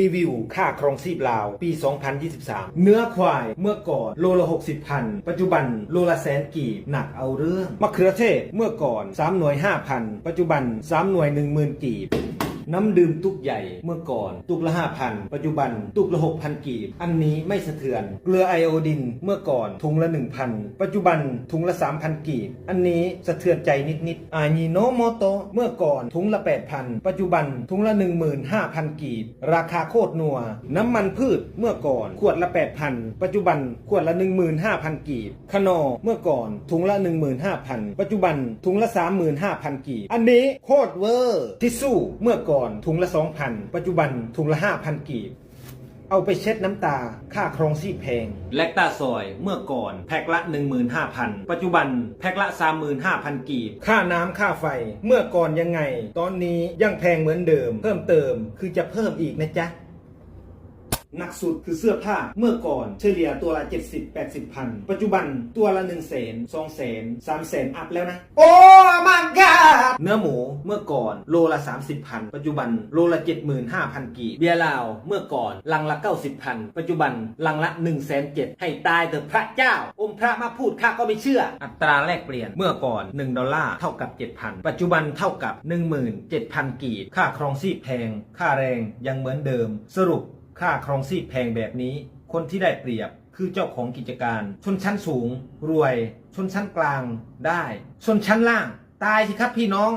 ຣີວິວຄ່າຄອງຊີບລາວ ປີສອງພັນຊາວສາມ ເນື້ອຄວາຍເມື່ອກ່ອນໂລລະຫົກສິບພັນ ປັດຈຸບັນໂລລະແສນກີບ ໜັກເອົາເລື່ອງ. ມະເຂືອເທດເມື່ອກ່ອນສາມໜ່ວຍຫ້າພັນ ປັດຈຸບັນສາມໜ່ວຍໜຶ່ງໝື່ນກີບ. ນ້ຳດື່ມຕຸກໃຫຍ່ເມື່ອກ່ອນຕຸກລະຫ້າພັນ ປັດຈຸບັນຕຸກລະຫົກພັນກີບ ອັນນີ້ໄມ່ສະເທືອນ. ເກືອໄອໂອດິນເມື່ອກ່ອນຖົງລະໜຶ່ງພັນ ປັດຈຸບັນຖົງລະສາມພັນກີບ ອັນນີ້ສະເທືອນໃຈນິດໆ. ອາຍິໂນໂມໂຕະເມື່ອກ່ອນຖົງລະແປດພັນ ປັດຈຸບັນຖົງລະໜຶ່ງໝື່ນຫ້າພັນກີບ ລາຄາໂຄດນົວ. ນ້ຳມັນພືດເມື່ອກ່ອນຂວດລະແປດພັນ ປັດຈຸບັນຂວດລະໜຶ່ງໝື່ນຫ້າພັນກີບ. ຂະໜໍ່ເມື່ອກ່ອນຖົງລະໜຶ່ງໝື່ນຫ້າພັນ ປັດຈຸບັນຖົງລະສາມໝື່ນຫ້າພັນກີບ ອັນນີ້ໂຄດເວີ. ທິດຊູ່ເມື່ອກ່ອນຖົງລະສອງພັນ ປັດຈຸບັນຖົງລະຫ້າພັນກີບ ເອົາໄປເຊັດນ້ຳຕາ ຄ່າຄອງຊີບແພງ. ແລັກຕາຊອຍເມື່ອກ່ອນແພັກລະໜຶ່ງໝື່ນຫ້າພັນ ປັດຈຸບັນແພັກລະສາມໝື່ນຫ້າພັນກີບ. ຄ່ານ້ຳຄ່າໄຟເມື່ອກ່ອນຍັງໄງ ຕອນນີ້ຍັງແພງເໝືອນເດີມ ເພີ່ມເຕີມຄືຈະເພີ່ມອີກນະຈະ. ໜັກສຸດຄືເສື້ອຜ້າ ເມື່ອກ່ອນເສລ່ຍຕົວລະເຈັດສິບແປດສິບພັນ ປັດຈຸບັນຕົວລະໜຶ່ງແສນ ສອງແສນ ສາມແສນອັບແລ້ວນະ. ໂອ້ ມາຍກັອດ! ເນື້ອໝູເມື່ອກ່ອນໂລລະສາມສິບພັນ ປັດຈຸບັນໂລລະເຈັດໝື່ນຫ້າພັນກີບ. ເບຍລາວເມື່ອກ່ອນລັງລະເກົ້າສິບພັນ ປັດຈຸບັນລັງລະໜຶ່ງແສນເຈັດ. ໃຫ້ຕາຍເທີພະເຈົ້າ ອົມພະມາພູດຂ້າກໍໄມ່ເຊື່ອ. ອັດຕາແລກປ່ຽນເມື່ອກ່ອນໜຶ່ງດອນລາເທົ່າກັບເຈັດພັນ ປັດຈຸບັນເທົ່າກັບໜຶ່ງໝື່ນເຈັດພັນກີບ. ຄ່າຄອງຊີບແພງ ຄ່າແຮງຍັງເໝືອນເດີມ. ສະຫຼຸບ ຄ່າຄອງຊີບແພງແບບນີ້ ຄົນທີ່ໄດ້ປຽບຄືເຈົ້າຂອງກິດຈະການ. ຊົນຊັ້ນສູງ ລວຍ, ຊົນຊັ້ນກາງ ໄດ້, ຊົນຊັ້ນລ່າງ ຕາຍຊິຄັບພີ່ນ້ອງ.